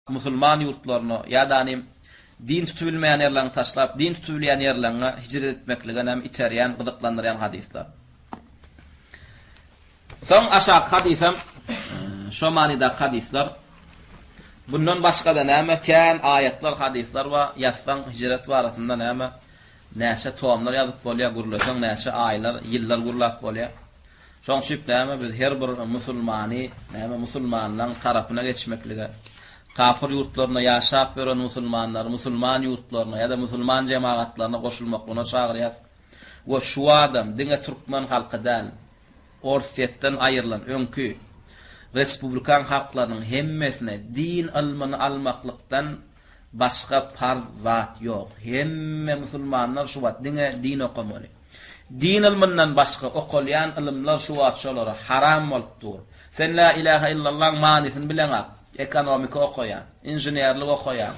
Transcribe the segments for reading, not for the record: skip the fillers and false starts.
Musulman ýurtlaryna ýa-da din tutubilmeýän ýerlerini taşlap, din tutubilýän ýerlerine hijret etmeklige näme iterýän, gyzyklandyrýan hadyslar. Soň aşaky hadysam şo manydaky hadyslar. Bundan başga-da näme kän aýatlar, hadyslar bar. Ýazsaň hijret barasynda näme näçe tomlar ýazyp bolýar, gürleseň näçe aýlar, ýyllar gürläp bolýar. Şoň üçin näme biz her bir musulmany näme musulmanlaň tarapyna geçmeklige, kapyr ýurtlarynda ýaşap ýören musulmanlary musulman ýurtlaryna ýa-da musulman jemagatlaryna goşulmaklygyna çagyrýas we şu adam diňe türkmen halky däl Orsýetden aýrylan öňki respublikan halklarynyň hemmesine din ylmyny almaklykdan başga parz zat ýok. Hemme musulmanlar şu wagt diňe din okamaly. Din ylmyndan başga okalýan ylymlar şu wagt şolara haram bolup dur. Sen la ilaha illallaň manysyny bileňak, ekonomika okaýaň, inženerlik okaýaň,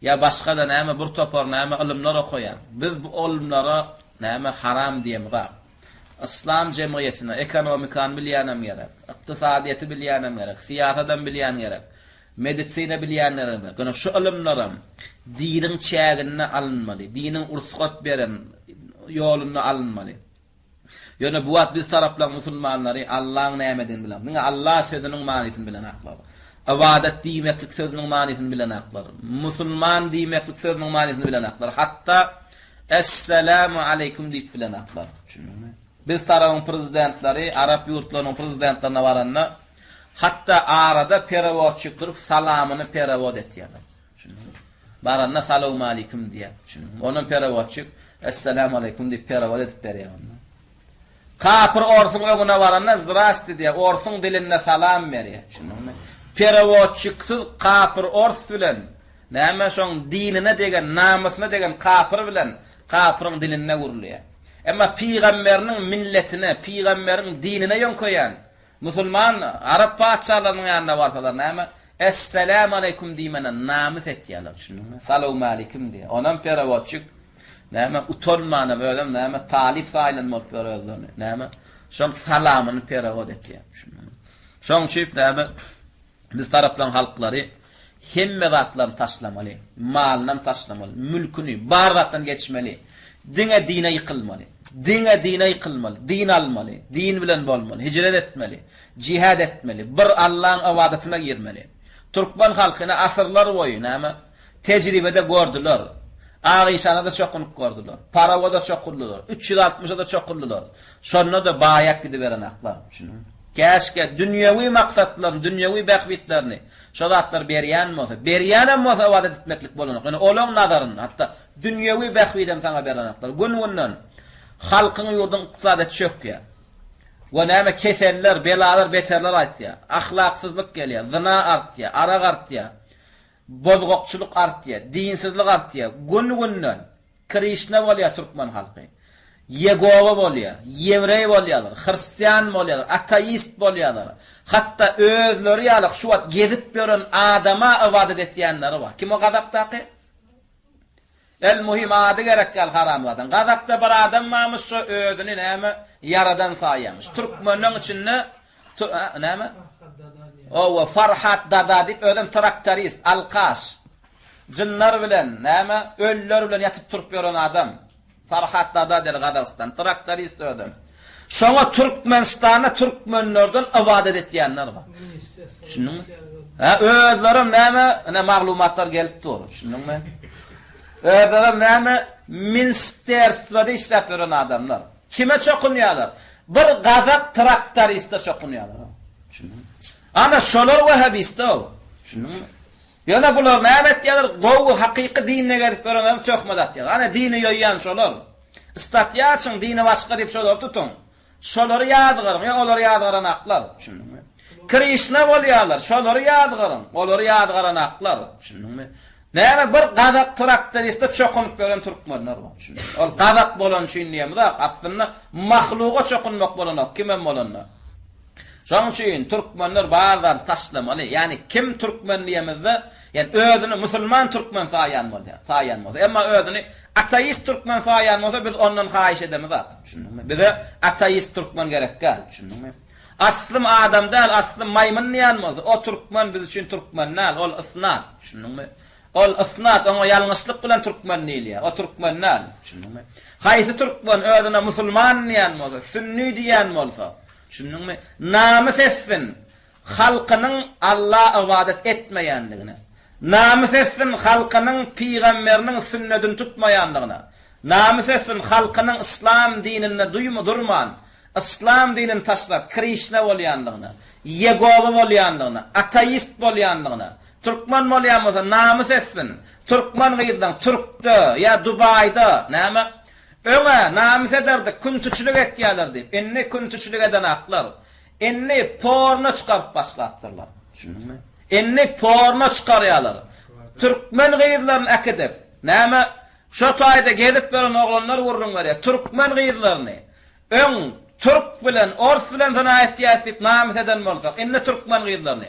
ýa başga-da näme bir topar näme ylymlar okaýaň. Biz bu ylymlara näme haram diýemzak. Yslam jemgyýetine ekonomikany bilýänem gerek, ykdysadyýeti bilýänem gerek, syýasadam bilýän gerek. Medisina bilýänlerem ýöne şu ylymlaram diniň çäginde alynmaly, diniň ursgat beren ýolunda alynmaly. Ýöne bu wagt biz taraplaň musulmanlary Allaň nämedigini bilenok. Diňe Allah sözüniň manysyny bilenaklar. Ybadat diýmeklik sözüniň manysyny bilenaklar. Musulman diýmeklik sözüniň manysyny bilenaklar. Hatda Esselamu aleýkum diýip bilenaklar. Düşündiňmi? Biz tarabyň prezidentleri arap ýurtlarynyň prezidentlerine baranda Hatda arada perewodçik durup salamyny perewod etýärler. Düşündiňmi? Baranda salowmalikim diýýär. Düşündiňmi? Onam perewodçik Esselamu aleýkum diýip perewod edip berýär onda. Kapyr orsuň öňüne baranda zdrasti diýýär. Orsuň dilinde salam berýär. Düşündiňmi? Perewodçiksiz kapyr ors bilen näme şoň dinine degen, namysyna degen kapyr bilen kapyryň dilinde gürleýär. Emma pygamberiniň milletine, pygamberiň dinine ýöňkeýän Musulman arap patyşalarynyň ýanyna barsalar näme, Esselamu aleýkum diýmene namys etýärler, düşündiňmi? Salowmalikim diýýär. Onam perewodçik näme, utanmanam özem näme, talyp saýylan bolup ýör özlerini, näme, şoň salamyny perewod etýär, düşündiňmi? Şoň üçin näme, Biz taraplaryň halklary hemme zatlaryny taşlamaly, malynam taşlamaly, mülküni, bar zatdan geçmeli. Diňe dine ýykylmaly. Diňe dine ýykylmaly, din almaly, din bilen bolmaly, hijret etmeli, jihad etmeli, bir Allaň ybadatyna girmeli. Türkmen halky ine asyrlar boýy näme, tejribede gördüler. Ak işana-da çokunyp gördüler, Parawa-da çokundylar, 360-a-da çokundylar. Şonda-da baýap gidiberenaklar. Düşündiňmi? Käşgä dünýewi maksatlaryny, dünýewi bähbitlerini şo zatlar berýän bolsa, berýänem bolsa ybadat etmeklik bolanok. Ýöne olaň nazarynda, hatda dünýewi bähbidem saňa berenoklar. Gün-günden halkyň, ýurduň ykdysadyýeti çökýär. We näme keseller, belalar, beterler artýar. Ahlaksyzlyk gelýär, zyna artýar, arak artýar, bozgakçylyk artýar, dinsizlik artýar. Gün-günden Krişna bolýar türkmen halky. Ýegowa bolýar, ýewreý bolýarlar, hristian bolýarlar, ateist bolýarlar. Hatda özleri ýaly şu wagt gezip ýören adama ybadat etýänleri bar. Kim o gazakdaky? El muhim ady gerek ýaly haramzadaň. Gazakda bir adam barmyş şo özüni näme ýaradan saýýarmyş. Türkmenleň içinde näme? Owa Farhat dada diýip özem traktorist, alkaş. Jynlar bilen, näme, ölüler bilen ýatyp turup ýören adam. Farhat dada deli Gazagystan, traktorist özem. Şoňa Türkmenistanda türkmenlerden ybadat etýänler bar. Düşündiňmi? Hä, özlerem näme, ine maglumatlar gelip dur, düşündiňmi? Özlerem näme, minsterstwada işläp ýören adamlar. Kime çokunýarlar? Bir gazak traktoriste çokunýarlar. Düşündiňmi? Ana şolar wahhabist-ow. Düşündiňmi? Ýöne bular näme etýärler? Gowy, hakyky dinde gezip ýörenlere töhmet atýarlar. Ana, dini ýoýýan şolar. Statýa açyň, dini başga diýip şolary tutuň. Şolary ýazgaryň, ýa olary ýazgaranaklar. Düşündiňmi? Krişna bolýarlar, şolary ýazgaryň, olary ýazgaranaklar. Düşündiňmi? Näme bir gazak traktoriste çokunyp ýören türkmenler bar. Düşündiňmi? Ol gazak bolany üçin diýemizok, aslynda mahluga çokunmak bolanok, kimem bolanda. Şonuň üçin türkmenler bar zady taşlamaly. Ýagny kim türkmen diýemizde, ýagny özüni musulman türkmen saýan bolýar, saýan bolsa. Emma özüni ateist türkmen saýan bolsa biz ondan haýyş edemizok. Düşündiňmi? Bize ateist türkmen gerek däl. Düşündiňmi? Aslym adam däl, aslym maýmyn diýen bolsa, o türkmen biz üçin türkmen däl, ol ysnat. Düşündiňmi? Ol ysnat, oňa ýalňyşlyk bilen türkmen diýilýär. O türkmen däl. Düşündiňmi? Haýsy türkmen özüne musulman diýen bolsa, sünni diýen bolsa, düşündiňmi? Namys etsin halkynyň Alla ybadat etmeýändigine. Namys etsin halkynyň pygamberiniň sünnedini tutmaýandygyna. Namys etsin halkynyň yslam dininde duýma durman, yslam dinini taşlap Krişna bolýandygyna, Ýegowa bolýandygyna, ateist bolýandygyna. Türkmen bolýan bolsa namys etsin. Türkmen gyzlaň türkde ýa Dubaýda näme öňä namys ederdik küntüçilik etýäler diýip indi küntüçilik edenaklar. Indi porno çykaryp başlapdyrlar. Düşündiňmi? Indi porno çykarýarlar. Türkmen gyzlaryny äkidip, näme, şo taýda gezip ýören oglanlar gürrüň berýär. Türkmen gyzlaryny öň türk bilen, ors bilen zyna etýäs diýip namys eden bolsak, indi türkmen gyzlaryny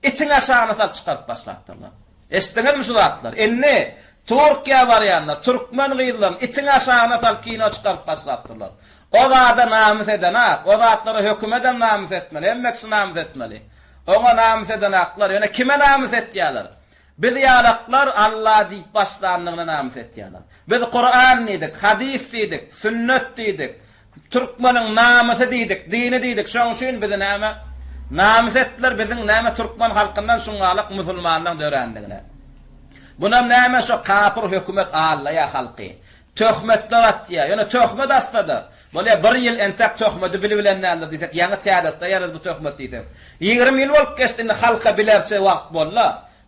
itiň aşagyna salyp çykaryp başlapdyrlar. Eşitdiňizmi şu zatlary? Indi Türkiýä barýanlar türkmen gyzlaryny itiň aşagyna salyp kino çykaryp başlapdyrlar. O zada namys edenak, o zatlara hökümedem namys etmeli, hemme kişi namys etmeli. Oňa namys edenaklar, ýöne kime namys etýärler? Biz ýalaklar Alla diýip başlandygyna namys etýärler. Biz Kuran diýdik, hadys diýdik, sünnet diýdik, Türkmeniň namysy diýdik, dini diýdik, şoň üçin bizi näme namys etdiler, biziň näme türkmen halkyndan şuňňalak musulmanlaň dörändigine. Bunam näme şo kapyr hökümet allaýa halky. Töhmetler atýa. Ýöne töhmet atsa-da, bolýa bir ýyl entek töhmedi bilibilen däldir diýsek, ýaňy täzedde ýarady bu töhmet diýsek. 20 ýyl bolup geçdi indi halka bilerçe wagt boldy.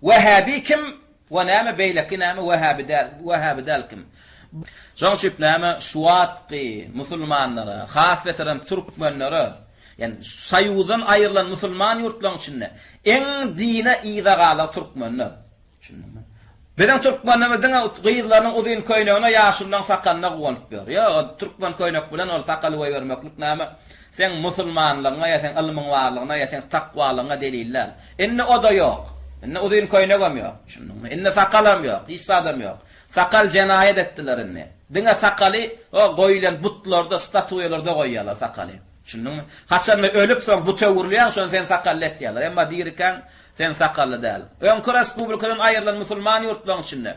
Wähäbi kim? We näme beýleki näme wähäbi däl, wähäbi däl kim? Şoň üçin näme şu wagtky musulmanlara, has beterem türkmenlere, ýani soýuzdan aýrylan musulman ýurtlaryň içinde iň dine yza galan türkmenler. Düşündiňmi? Biziň türkmenlerimiz diňe gyzlarynyň uzyn köýnegine, ýaşulularyň sakalyna guwanyp ýör. Ýok, ol türkmen köýnek bilen ol sakaly goýbermeklik näme? Seň musulmanlygyňa ýa seň ylmyň barlygyna ýa seň takwalygyňa delil däl. Indi o-da ýok. Indi uzyn köýnegem ýok. Düşündiňmi? Indi sakalam ýok. Hiç zadam ýok. Sakal jenaýat etdiler indi. Diňe sakaly o goýulan butlarda, statuýalarda goýýarlar sakaly. Düşündiňmi? Haçanda ölüp soň buta öwrülýäň, şonda seni sakally etýärler. Emma dirikäň sen sakally däl. Öňki respublikadan aýrylan musulman ýurtlaryň içinde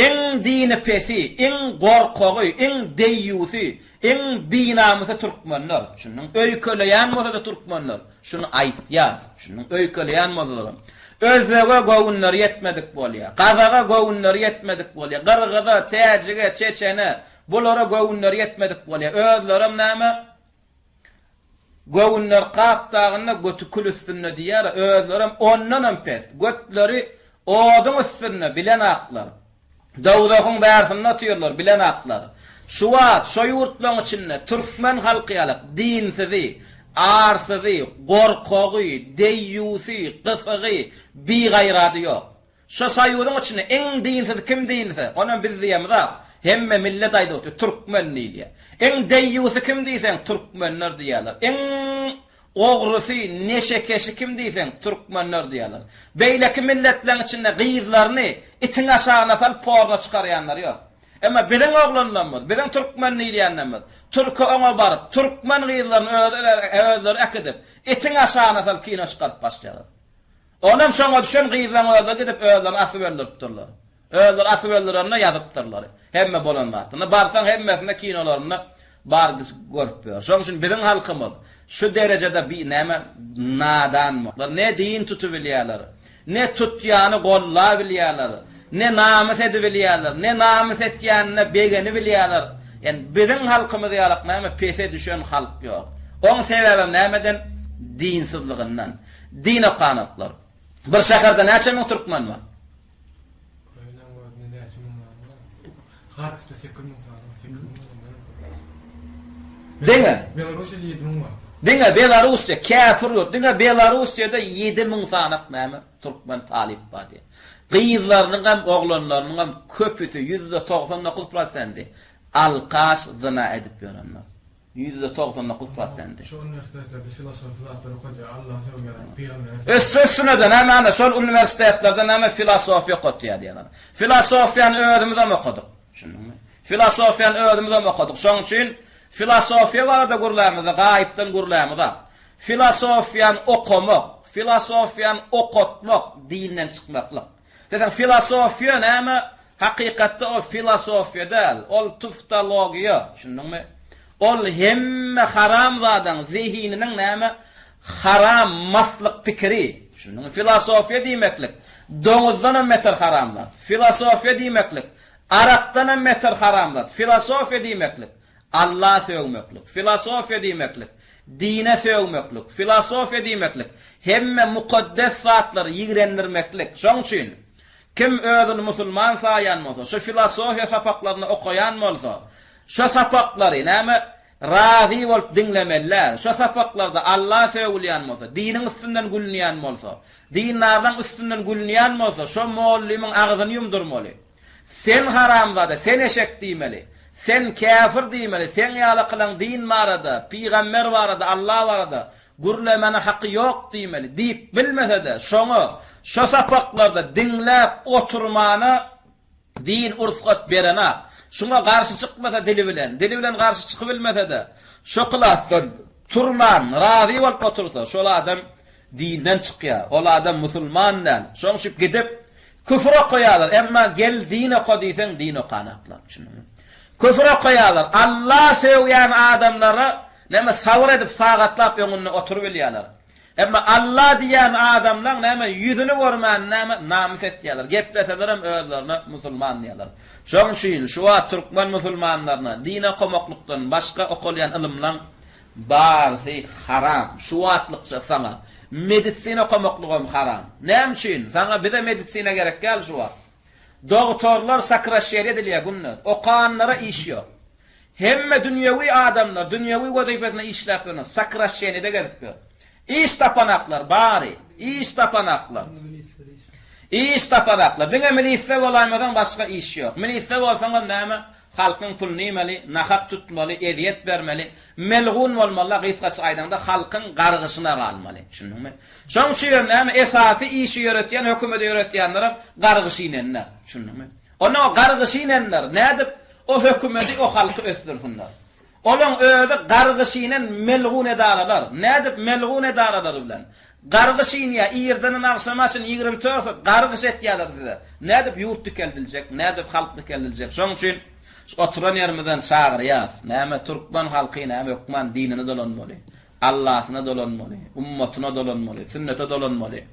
iň dini pesi, iň gorkagy, iň deýýusy, Iň binamysy türkmenler. Düşündiň? Öýkeleýän bolsa-da türkmenler. Şuny aýtýas. Düşündiň? Öýkeleýän bolsalaram. Özbege göwünleri ýetmedik bolýar. Gazaga göwünleri ýetmedik bolýar. Gyrgyza, täjige, çeçene bulara göwünleri ýetmedik bolýar. Özlerem näme? Göwünler Kap dagynda, göti kül üstünde diýýär. Özlerem ondanam pes. Götleri oduň üstünde, bilenaklar. Dowzahyň bärsinde otyrlar, bilenaklar. Şu wagt şo ýurtlaryň içinde türkmen halky ýaly dinsizi, arsyzy, gorkagy, deýýusy, gysygy, bigaýrady ýok. Şo soýuzyň içinde iň dinsiz kim diýilse, onam biz diýemizak, hemme millet aýdyp otyr, türkmen diýilýär. Iň deýýusy kim diýseň, türkmenler diýýärler. Iň Ogrusy, neşekeşi kim diýseň, türkmenler diýýärler. Beýleki milletleň içinde gyzlaryny itiň aşagyna salyp porno çykarýanlar ýok. Emma biziň oglanlarymyz, biziň türkmen diýilýänlerimiz türke oňa baryp, türkmen gyzlaryny özleri äkidip, itiň aşagyna salyp kino çykaryp başlaýarlar. Onam şoňa düşen gyzlaryň özleri gidip özlerini asyp öldüripdirler. Özleri asyp öldürenine ýazypdyrlar. Hemme bolan zat. Indi barsaň hemmesinde kinolarynda bar görüp ýör. Şonuň üçin biziň halkymyz şu derejede bi näme nadan. Ne din tutubilýärler, ne tutýany gollabilýärler, ne namys edibilýärler, ne namys etýänine begenibilýärler. Ýani biziň halkymyz ýalak näme pese düşen halk ýok. Oň sebäbem nämeden? Dinsizligyndan. Din okanoklar. Bir şäherde näçe müň türkmen bar? Ukrainanyň özünde näçe müň adam bar? Harkowda 8 müň sany bar, 8 müň adamdan hem köp. Diňe. Belarussiýada 7 müň bar. Diňe Belarussiýa, käfir ýurt. Diňe Belarussiýada 7 müň sanak näme türkmen talyp bar diýýär. Gyzlarynyň hem, oglanlarynyň hem köpüsi, 99% prosendi alkaş, zyna edip ýörenler. 99% prosendi. Şu uniwersitetlerde filosofiýa zatlar okadýar, Allaha sögýärler, pygambere sögýärler. Üsti-üstüne-de näme ana şol uniwersitetlerde näme filosofiýa okatýar diýýärler. Filosofiýany özümizem okadyk. Düşündiňmi? Filosofiýany özümizem okadyk. Şonuň üçin filosofiýa barada gürlämizde gaýypdan gürlämizak. Filosofiýany okamak, filosofiýany okatmak dinden çykmaklyk. Diýseň filosofiýa näme? Hakykatda ol filosofiýa däl, ol tuftologiýa, düşündiňmi? Ol hemme haram zadyň zehininiň näme? Haram maslyk pikiri, düşündiňmi? Filosofiýa diýmeklik doňuzdanam beter haram zat. Filosofiýa diýmeklik arakdanam beter haram zat. Filosofiýa diýmeklik Alla sögmeklik, filosofiýa diýmeklik, dine sögmeklik, filosofiýa diýmeklik, hemme mukaddes zatlary ýigrendirmeklik. Şoň üçin, kim özüni musulman saýýan bolsa, şu filosofiýa sapaklaryny okaýan bolsa, şo sapaklary, näme, razy bolup diňlemeli däl. Şo sapaklarda Alla sögülýän bolsa, diniň üstünden gülünýän bolsa, dindarlaryň üstünden gülünýän bolsa, şo mollymyň agzyny ýumdurmaly. Sen haramzada, sen eşek diýmeli. Sen käfir diýmeli, seň ýalykylaň din barada, pygamber barada, Allah barada gürlemäne haky ýok diýmeli diýip bilmese-de, şoňa, şo sapaklarda diňläp oturmana din ursgat berenak. Şuňa garşy çykmasa dili bilen, dili bilen garşy çykybilmese-de, şo klasdan turman, razy bolup otursa, şol adam dinden çykýar. Ol adam musulman däl. Şoň üçin gidip, Küfür okaýarlar, emma gel din oka diýseň din okanaklar. Düşündiňmi? Küfür okaýarlar. Alla sögýän adamlara näme sabyr edip sagatlap öňünde oturybilýärler. Emma Alla diýýän adamlaň näme ýüzüni görmän näme namys etýärler. Gepleselerem özlerine musulman diýýärler. Şoň üçin şu wagt türkmen musulmanlaryna din okamaklykdan başga okalýan ylymlaň Barysy haram. Şu wagtlykça saňa medisina okamaklygam haram. Näme üçin? Saňa bize medisina gerek däl şu wagt. Dogtorlar sokraşşeniýe edilýär günde. Okanlara iş ýok. Hemme dünýewi adamlar dünýewi wezipesinde işläp ýörler. Sokraşşeniýede gezip ýör. Iş tapanaklar bary. Iş tapanaklar. Iş tapanaklar. Diňe milisde bolaýmasaň başga iş ýok. Milisde bolsaňam näme? Halkyň puluny iýmeli, nahak tutmaly, ezýet bermeli, melgun bolmaly-da, gysgaça aýdaňda halkyň gargyşyna galmaly. Düşündiňmi? Şoň üçinem näme, esasy işi ýöretýän, hökümedi ýöretýänlerem gargyş inenler. Düşündiňmi? Onda o gargyş inenler nädip o hökümedi, o halky ösdürsinler? Olaň özi gargyş inen melgun edaralar. Nädip melgun edaralary bilen? Gargyş inýär, irdenden agşama çenli 24 saat gargyş etýärler size. Nädip ýurt dikeldiljek, nädip halk dikeldiljek? Şoň üçin şu oturan ýerimizden çagyrýas. Näme türkmen halky näme hökman dinine dolanmaly, Allasyna dolanmaly, ummatyna dolanmaly, sünnete dolanmaly.